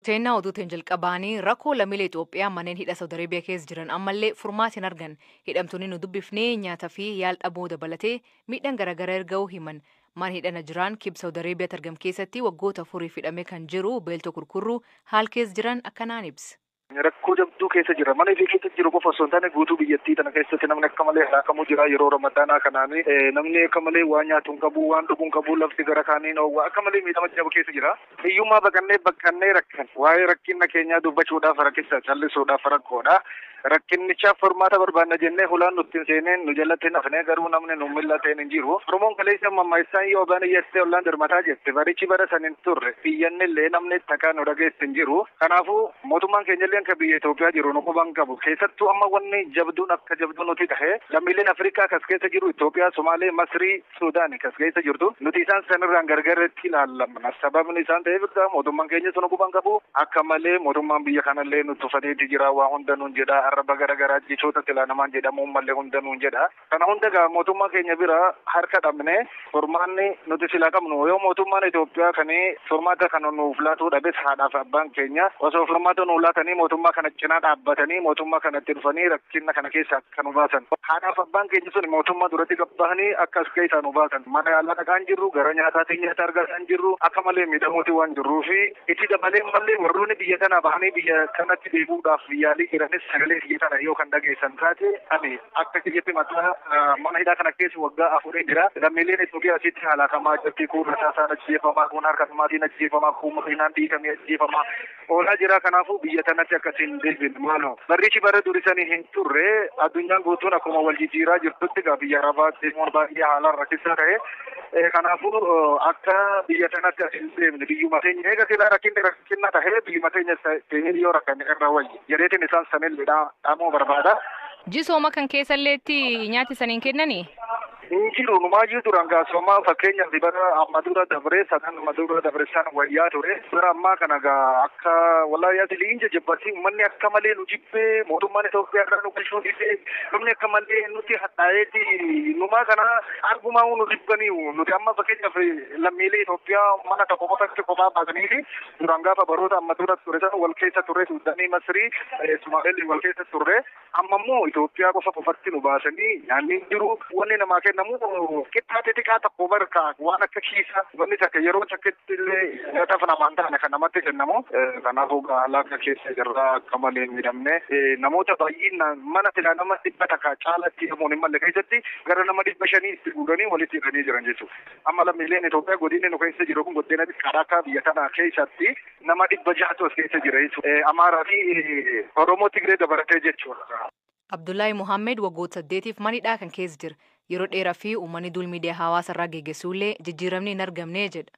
Seenaa oduutiin jalqabaanii rakkoo lammiilee Itoophiyaa manneen hidha Saawud Areebiyaa keessa jiran ammallee furmaata hin argan. Hidhamtoonni nu dubbifnee nyaataa fi yaala dhabuu dabalatee miidhaan garaagaraa erga himan. Mana hidhana jiran kibba Saawud Areebiyaatti argamu keessatti waggoota 4 hidhamee kan jiru Beeltoo Kurkurruu haal keessa jiran akkanaan ibsa. Rakkoo jabduu keessa jira. Mana ifii keessa jiru qofa osoo hin taane guutuu biyyattii tana keessatti namni akka malee halaakamuu jira. Yeroo Ramadaanaa kanaani namni akka malee waan nyaatu hin qabu, waan dhugu hin qabu, lafti gara kaaniin oowwa akka malee miidhama jabu keessa jira. Hiyyummaa baqannee baqannee rakkan. Waa'ee rakkina keenyaa dubbachuudhaaf rakkisa, callisuudhaaf rakkoodha. Rakkinnichaaf furmaata barbaanna jennee hulaan nutti hin seeneen nu jalatti hin hafne, garuu namni nu millateen hin jiru. Oromoon kaleessa mammaissaan yoo baan iyyattee ollaan dirmataa jette, barichi bara san hin turre, biyyannillee namni takkaa nu dhageessi hin jiru. Kanaafuu mootummaan keenyallee akka biyya Itoophiyaa jiru nu quban qabu. Keessattuu amma wanni jabduun akka jabduu nuti tahe lammiileen Afrikaa kas keessa jiru Itoophiyaa, Somaalee, Masrii, Suudaani kas keessa jirtu. Nuti isaan sanirraan gargarratti ilaallamna. Sababni isaan ta'eef mootummaan keenya sun quban qabu. Akka malee mootummaan biyya kanallee nu tuffateeti jira, waa hunda nuun jedha. Arraba garaagaraa jechoota silaa namaan jedhamuun mallee hunda nuun jedha. Kana hunda gaa mootummaa keenya bira harka dhabne, furmaanni nuti silaa qabnu yoo mootummaan Itoophiyaa kan furmaata kana nuuf laatuu dhabes, haadhaaf abbaan keenya osoo furmaata nuuf laatanii mootummaa kana cinaa dhaabbatanii mootummaa kanatti dhufanii rakkina kana keessa akka nu baasan. Haadhaaf abbaan keenya sun mootummaa duratti gabbahanii akkas keessaa nu baasan. Mana yaalaa dhaqaan jirru, gara nyaataatiin nyaata argataa hin jirru, akka malee miidhamuuti waan jirruu fi itti dabalee mallee warroonni biyya tanaa bahanii biyya kanatti deebi'uudhaaf yaalii jiranis sagalee biyya tana yoo kan dhageessan taate, ani akka kiyyatti mataa mana hidhaa kana keessa waggaa 4 jira. Lammiileen Itoophiyaa asitti halaakamaa jirti. Kun rasaasaan ajjeefamaa, kun harka namaatiin ajjeefamaa, kun makiinaan dhiitamee ajjeefamaa oolaa jira. Kanaafuu biyya tanatti akkasiin deebine maaloo. Barrichi bara durisanii hin turre, addunyaan guutuun akkuma wal jijjiiraa jirtutti gaa biyya Arabaa deemuun baay'ee haalaan rakkisaa ta'e. Kanaafuu akka biyya tanatti as hin deemne, biyyuma teenya eega silaa rakkinni rakkina tahee biyyuma teenya teenyee yoo rakkanne irra wayya jedheetiin isaan sanillee dhaamuu barbaada. Jisooma kan keessalleetti nyaati saniin kennanii? Hin jiru, numaayyuu duraan gaasoomaa fakkeenyaaf bara amma dura dabree sadan amma dura dabre san wayyaa ture. Bara ammaa kana gaa akka wallaahi asii inja jabbatti uummanni akka malee nu jibbee, mootummaan Itoophiyaa irraa nu galchuu dhiisee, namni akka malee nuti hadhaa'eeti numaa kana argumaa nu jibbanii. Nuti amma fakkeenyaaf lammiilee Itoophiyaa mana tokko qofatti kophaa baasanii fi duraan gaafa baroota amma dura ture san wal keessa turre, Suudaanii, Masrii, Sumaalee wal keessa turre. Amma immoo Itoophiyaa qofa qofatti nu baasanii nyaanni hin jiru, wanni namaa kennamu qixxaa xixiqqaa tokko barka waan akka kiisa wanni takka yeroo takkitti illee nyaataaf namaan taane kan namatti kennamu. Kanaafuu haala akka keessa jirra, akka malee miidhamne. Namoota baay'inaan mana silaa nama 100 caalatti hidhamuun hin malle keessatti gara nama 500 itti guuranii walitti hidhanii jiran jechuudha. Amma lammiileen Itoophiyaa godinni nu keessa jiru kun godina xiqqaadha, akka biyya kana keessatti nama 600tu as keessa jira jechuudha. Amaaraa fi Oromoo Tigree dabalatee jechuudha. Abdullaahi Muhammed waggoota 8f manidhaa kan keessa jira. Yeroo dheeraa fi uummanni duul miidiyaa hawaasa irraa geggeessuullee jijjiiramni hin argamne jedha.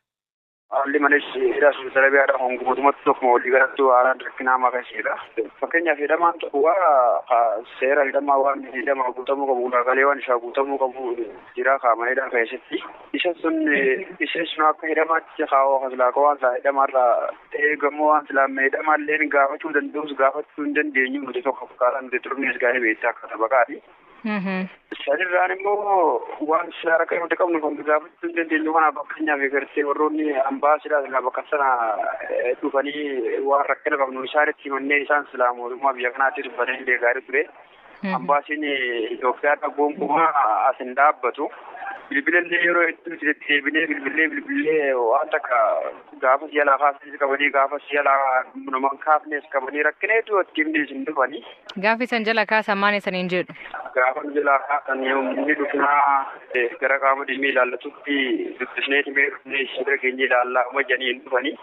Haalli mana hidhaa Saudi Arabiyaadha. Guutummaatti tokkuma walii galatti haalaan rakkina hamaa keessa. Fakkeenyaaf hidhamaan tokko waa seera hidhamaa waan hidhamaa guutamuu qabu, ulaagaalee waan isaa guutamuu qabu jira kaa'ama hidhaa keessatti. Isa sun akka hidhamaatti kaa'oo silaa waan silaa hidhamaarraa eegamoo waan silaa hidhamaallee gaafachuu danda'us gaafachuu hin dandeenyu, nuti tokko akkaataa nuti turnes gaa'ee beektaa akka tabaqaati. Sanirraan immoo waan silaa rakkina nuti qabnu kan gaafachuu hin dandeenyu. Kanaaf fakkeenyaaf gartee warroonni hambaa silaa silaa bakka sana dhufanii waan rakkina qabnu isaanitti himannee isaan silaa mootummaa biyya kanaatti dubbatanii illee gaarii ture. Ambaasiin Itoophiyaa gonkumaa as hin dhaabbatu. Bilbilallee yeroo hedduu itti deddeebinee bilbilee bilbilee waan takka gaafa si'a lafaa qabanii, gaafa si'a numan kaafnes qabanii, rakkina hedduu itti himne isin dhufanii. Gaafa isan jala kaasan maal isaniin jedhu? Gaafa nu jalaa kaasan ni dhufnaa, gara qaama dhimmi ilaallatutti dubbisnee himee dhufnee isin bira keenya ilaallaa uma jedhanii hin dhufanii.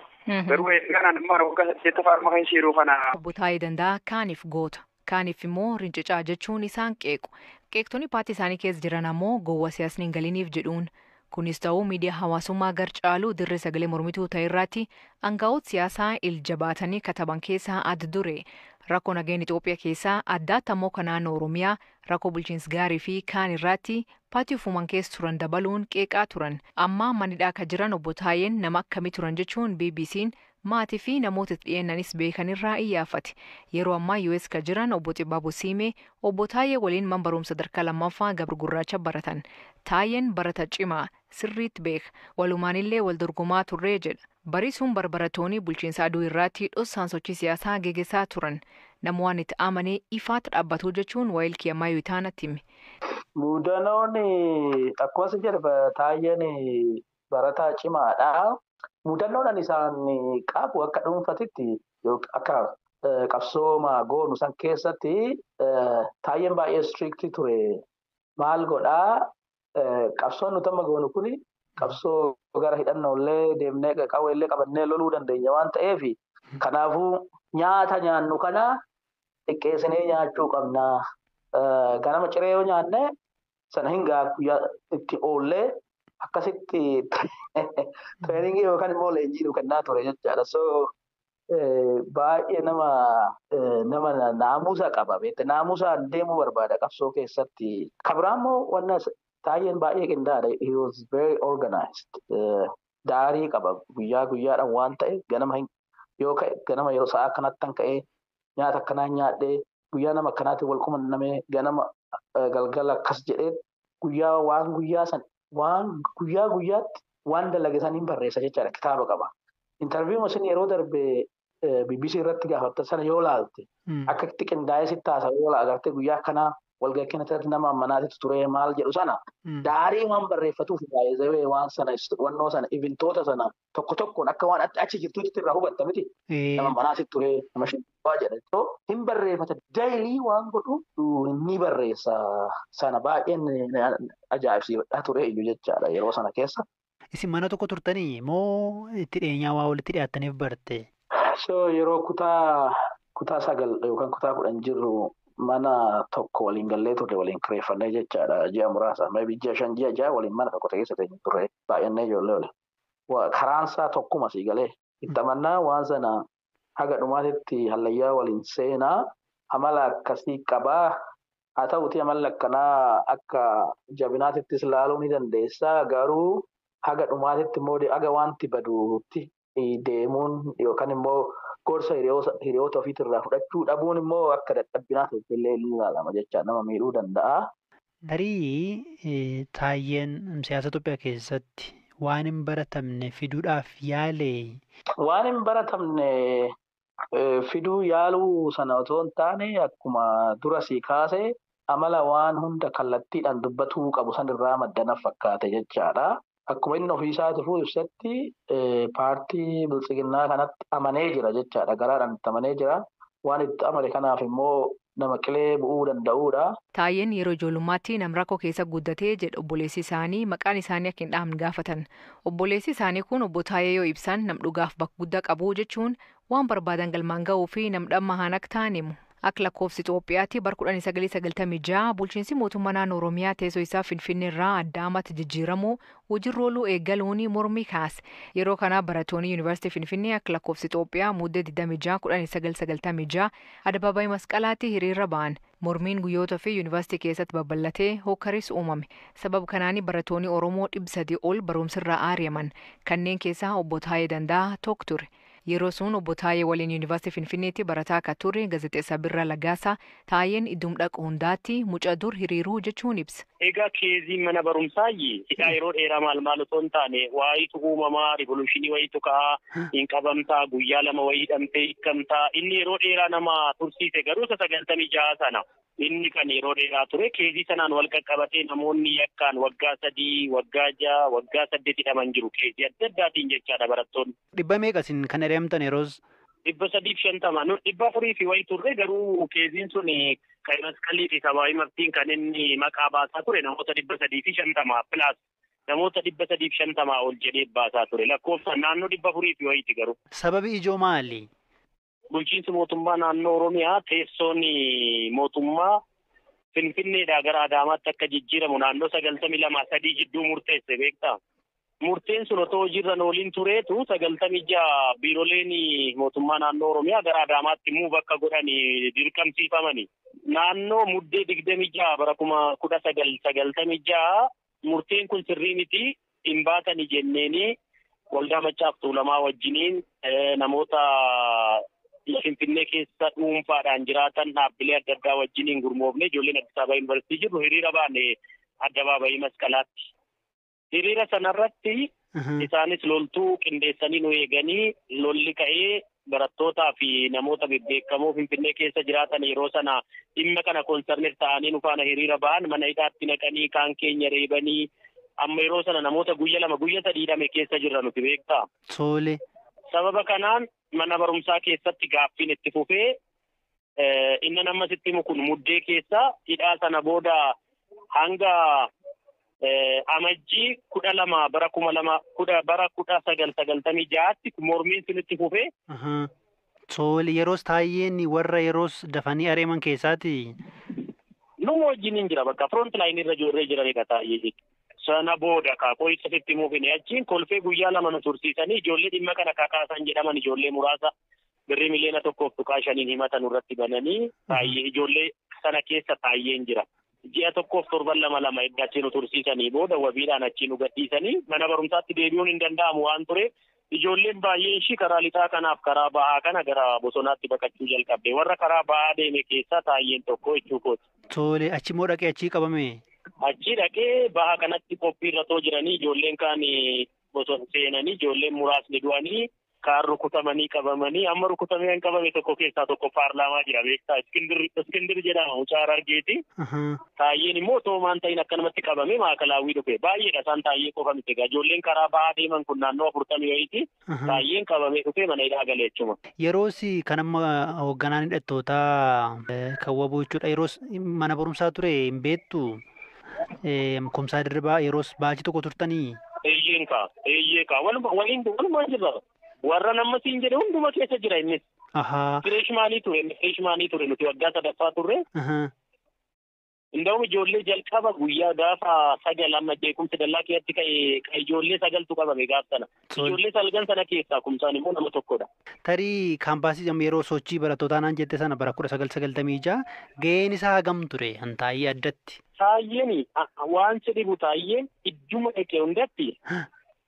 Garuu kanaan immoo waggaa 8ffaa harma keessa yeroo kana. Obbo Taayee Danda'a kaaniif goota, kaaniif immoo rincicaa jechuun isaan qeequ. Qeeqtonni paartii isaanii keessa jiran ammoo gowwa siyaasni hin galiniif jedhuun. Kunis ta'uu miidiyaa hawaasummaa gar caalu dirree sagalee mormituu ta'e irratti aangaa'ota siyaasaa iljabaatanii kataban keessaa adda dure. Rakkoo nageenya Itoophiyaa keessaa, addaatti ammoo kan naannoo Oromiyaa, rakkoo bulchiinsa gaarii fi kaan irratti paartii ofumaan keessa turan dabaluun qeeqaa turan. Amma manidhaa kan jiran obbo Taayeen nama akkamii turan jechuun BBC'n Maatii fi namoota itti dhiyeennanis beekanirraa iyyaafate. Yeroo ammaa US ka jiran obbo Xibaaboo Siimee obbo Taayyee waliin man barumsa sadarkaa lammaffaa Gabra Gurraacha baratan. Taayyeen barata cimaa sirriitti beeka. Walumaanillee wal dorgomaa turree jedha. Barisuun barbaratoonni bulchiinsa aduu irraatti dhossaan sochii siyaasaa geggeessaa turan. Nama waan itti amanee ifaatti dhaabbatu jechuun waa'ee kiyamaayyuu itaanatti hime. Mudanoon akkuma isin jedhe Taayyeen barataa cimaadha. Mudannoon isaan qabu akka dhuunfatitti akka qabsooma goonu san keessatti Taayyeen baay'ee strict ture. Maal godhaa qabsoon nuti amma goonu kuni qabsoo gara hidhannollee deemnee qawweellee qabannee loluu dandeenya waan ta'eef kanaafuu nyaata nyaannu kana xiqqeessinee nyaachuu qabna. Ganama ciree yoo nyaanne sana hin guyyaa itti oollee akkasitti training yookaan immoo leenjii nu kennaa ture jechaadha. So baay'ee nama naamusa qaba. Naamusaan deemuu barbaada qabsoo keessatti. Kabraa immoo wanna Taayyeen baay'ee qindaa'aadha. He was very organized. Diary qaba guyyaa guyyaadhaan waan ta'e ganama yoo ka'e ganama yeroo sa'a akkanatti kan ka'ee nyaata akkanaa nyaadhee guyyaa nama akkanaatiin wal qunnamee ganama galgala akkas jedhee guyyaa waan guyyaa san waan guyyaa guyyaatti waan dalage saniin barreessa jechaadha kitaaba qaba. Interview isin yeroo darbe BBC irratti gaafattan sana yoo laalte akka itti qindaa'ee sitti haasa'u yoo agartee guyyaa akkanaa walgahii kanatti nama ammanaatitu ture maal jedhu sana diary waan barreeffatuuf baay'ee waan sana wannoo sana eventoota sana tokko tokkoon akka waan achi jirtuutti irraa hubatta miti. Nama ammanaatitu ture nama shibaa jedha. Hin barreeffata daily waan godhu ni barreessa sana baay'een ajaa'ibsiifadhaa ture iyyuu jechaadha yeroo sana keessa. Isin mana tokko turtanii moo itti dhiyeenyaa waa walitti dhiyaattaniif barte? So yeroo kutaa 9 yookaan kutaa 10 jirru mana tokko waliin gallee turre waliin kireeffannee jechaadha. Ji'a muraasa maybe ji'a 5 ji'a 6 waliin mana tokko keessa teenye turre baay'annee ijoollee waliin. Karaan isaa tokkuma sii galee itti amannaa waan sana haga dhumaatitti hallayyaa waliin seenaa amala akkasii qabaa. Haa ta'uti amalli akkanaa akka jabinaatittis ilaaluu ni dandeessaa garuu haga dhumaatitti immoo haga wanti baduutti deemuun yookaan immoo gorsa hiriyoota ofiitirraa fudhachuu dhabuun immoo akka dadhabbinaatti illee ilaalama jecha nama miidhuu danda'a. Tarii Taayyeen siyaasa Itoophiyaa keessatti waan hin baratamne fiduudhaaf yaale. Waan hin baratamne fiduu yaaluu sana otoo hin taane akkuma dura sii kaase amala waan hunda kallattiidhaan dubbatuu qabu sanirraa maddanaaf fakkaate jechaadha. Akkuma inni ofiisaatiifuu ibsatti paartii biltsiginnaa kanatti amanee jira jechaadha. Garaadhaan itti amanee jira. Waan itti amane kanaaf immoo nama qilee bu'uu danda'uudha. Taayyeen yeroo ijoollummaatti nam rakkoo keessa guddatee jedha obboleessi isaanii maqaan isaanii akka hin dhahamne gaafatan. Obboleessi isaanii kun obbo Taayyee yoo ibsan nam dhugaaf bakka guddaa qabu jechuun waan barbaadan galmaan ga'uu fi nam dhamma akka ta'an himu. Akka lakkoofsa Itoophiyaatti bara 1996 bulchiinsi mootummaa naannoo Oromiyaa teessoo isaa Finfinnee irraa Adaamaatti jijjiiramuu hojiirra ooluu eegaluun mormii kaase. Yeroo kana barattoonni Yuunivarsiitii Finfinnee akka lakkoofsa Itoophiyaa muddee 26 1996 adabaabaayii masqalaatti hiriira ba'an. Mormiin guyyoota fi yuunivarsiitii keessatti babal'atee hokkaris uumame. Sababa kanaan barattoonni Oromoo 300 ol barumsarraa ari'aman. Kanneen keessaa obbo Taayee Danda'aa tokko ture. Yeroo sun obbo Taayee waliin Yuunivarsiitii Finfinneetti barataa akka ture gaazexeessaa Birraa Lagaasaa Taayeen iddoo dhaqu hundaatti mucaa dur hiriiruu jechuun ibsa. Egaa caseiin mana barumsaa hidhaa yeroo dheeraa maal maal otoo hin taane waayitu uumamaa revolution wayitu ka'aa hin qabamtaa guyyaa 2 wayii hidhamtee hiikamtaa inni yeroo dheeraa nama tursiise garuu isa 96 sana. Inni kan yeroo dheeraa ture case sanaan wal qaqqabatee namoonni yakkaan waggaa 3 waggaa 6 waggaa 8 hidhaman jiru case adda addaatiin jechaadha barattoonni. Dhibba meeqa isin kan ari'amtan yeroos? 350 nu 400 fi wayii turre garuu caseiin sun kan masqalii fi sabaayii maftiin kan inni maqaa baasaa ture namoota 350 plus namoota 350 ol jedhee baasaa ture lakkoofsa naannoo 400 fi wayiiti garuu. Sababi ijoo maali? Bulchiinsi mootummaa naannoo Oromiyaa teessoon mootummaa Finfinneedhaa gara Adaamaatti akka jijjiiramu naannoo 92 3 jidduu murteesse beektaa. Murteen sun otoo hojiirra ooliin tureetu 96 biiroleen mootummaa naannoo Oromiyaa gara Adaamaatti muu bakka godhan dirqamsiifamani. Naannoo muddee 26 bara 1996 murteen kun sirrii miti hin baatani jenneeni Waldaa Maccaaf Tuulamaa wajjiniin namoota Finfinnee keessa dhuunfaadhaan jiraatan dhaabbilee adda addaa wajjiniin gurmoofne ijoolleen Addis Ababa Yuunivarsiitii jirru hiriira baane addabaabayii Masqalaatti. Hiriira sanarratti isaanis loltuu qindeessanii nu eeganii lolli ka'ee barattootaa fi namoota bebbeekamoo Finfinnee keessa jiraatan yeroo sana dhimma kana koonsarnir ta'anii nu faana hiriira ba'an mana hidhaatti naqanii kaan keenya reebanii amma yeroo sana namoota guyya 2 guyya 3 hidhame keessa jirra nuti beektaa. Tole. Sababa kanaan mana barumsaa keessatti gaaffiin itti fufee inni nama sitti himu kun muddee keessa hidhaa sana booda hanga amajjii 12 bara 2000 bara 1996tti mormiin sun itti fufee. Tole yeroos Taayyeen warra yeroos dafanii areeman keessaati. Numa wajjin hin jira bakka front line irra ijoollee jiranidha Taayyee jechuudha. Sana booda qo'isa sitti himuufini achiin kolfee guyyaa 2 nu tursiisanii ijoollee dhimma kana kakaasan jedhaman ijoollee muraasa birrii miliyoona 1.5 himatan irratti bananii Taayyee ijoollee sana keessa Taayyeen jira. Ji'a 1 torban 2 edda achi nu tursiisanii booda wabiidhaan achi nu gadhiisanii mana barumsaatti deebi'uun hin danda'amu waan ture ijoolleen baay'een ishii karaa lixaa kanaaf karaa bahaa kana gara bosonaatti baqachuu jalqabde. Warra karaa bahaa deeme keessaa Taayyeen tokko jechuu kooti. Tole achi immoo dhaqee achii qabame. Achi dhaqee baha kanatti qophiirra too jiranii ijoolleen kaan bosona seenanii ijoolleen muraasni du'anii kaan rukutamanii qabamanii amma rukutamee kan qabame tokko keessaa tokko paarlaamaa jira beektaa Iskindir jedhama mucaa Harargeeti. Taayyeen immoo otoo maan ta'in akkanumatti qabame maakalaawwii dhufe baay'eedha isaan Taayyee qofa miti egaa ijoolleen karaa bahaa deeman kun naannoo 40 wayiiti. Taayyeen qabamee dhufe mana hidhaa galee jechuma. Yeroos kan amma hoogganaan hidhattootaa kan waboo jechuudha yeroos mana barumsaa ture hin beektu. Kumsaa Dirribaa yeroos baachii tokko turtanii. Eeyyeen kaa walumaan jirra. Warra nama siin jedhe hunduma keessa jira innis. Fireeshmaanii ture nuti waggaa 3ffaa turre. Inda'uun ijoollee jalqaba guyyaa gaafa 9 amma jeequmsi dallaa keessatti ka'e ijoollee 9tu qabame gaaf sana. Ijoollee 9 sana keessaa Kumsaan immoo nama tokkodha. Tarii kaampaasii yeroo sochii barattootaa naan jette sana bara 1996 ga'een isaa hagam ture an Taayyee addatti? Taayyeen waan si dhibu Taayyeen idduma dhaqee hundatti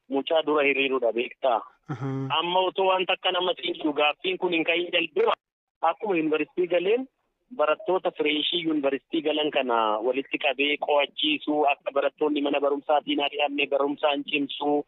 mucaa dura hiriirudha beektaa. Amma otoo wanta akka nama siin jiru gaaffiin kun hin ka'in jalqaba akkuma yuunivarsiitii galeen barattoota fireeshii yuunivarsiitii galan kana walitti qabee qo'achiisuu akka barattoonni mana barumsaatiin ari'amne barumsaan cimsuu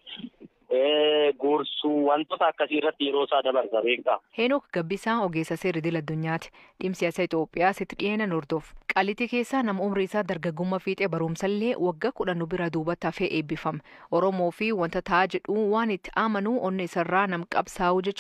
gorsuu wantoota akkasii irratti yeroo isaa dabarsa beektaa. Heenok Gabbisaa ogeessa seera idil addunyaati. Dhimma siyaasa Itoophiyaa sitti dhiyeenya hordof. Qaalitii keessaa nama umrii isaa dargaggummaa fiixee barumsallee waggaa 10 bira duubatti hafee eebbifame. Oromoo fi wanta ta'aa jedhu waan itti amanu onni isarraa nam qabsaa'u jechuudha.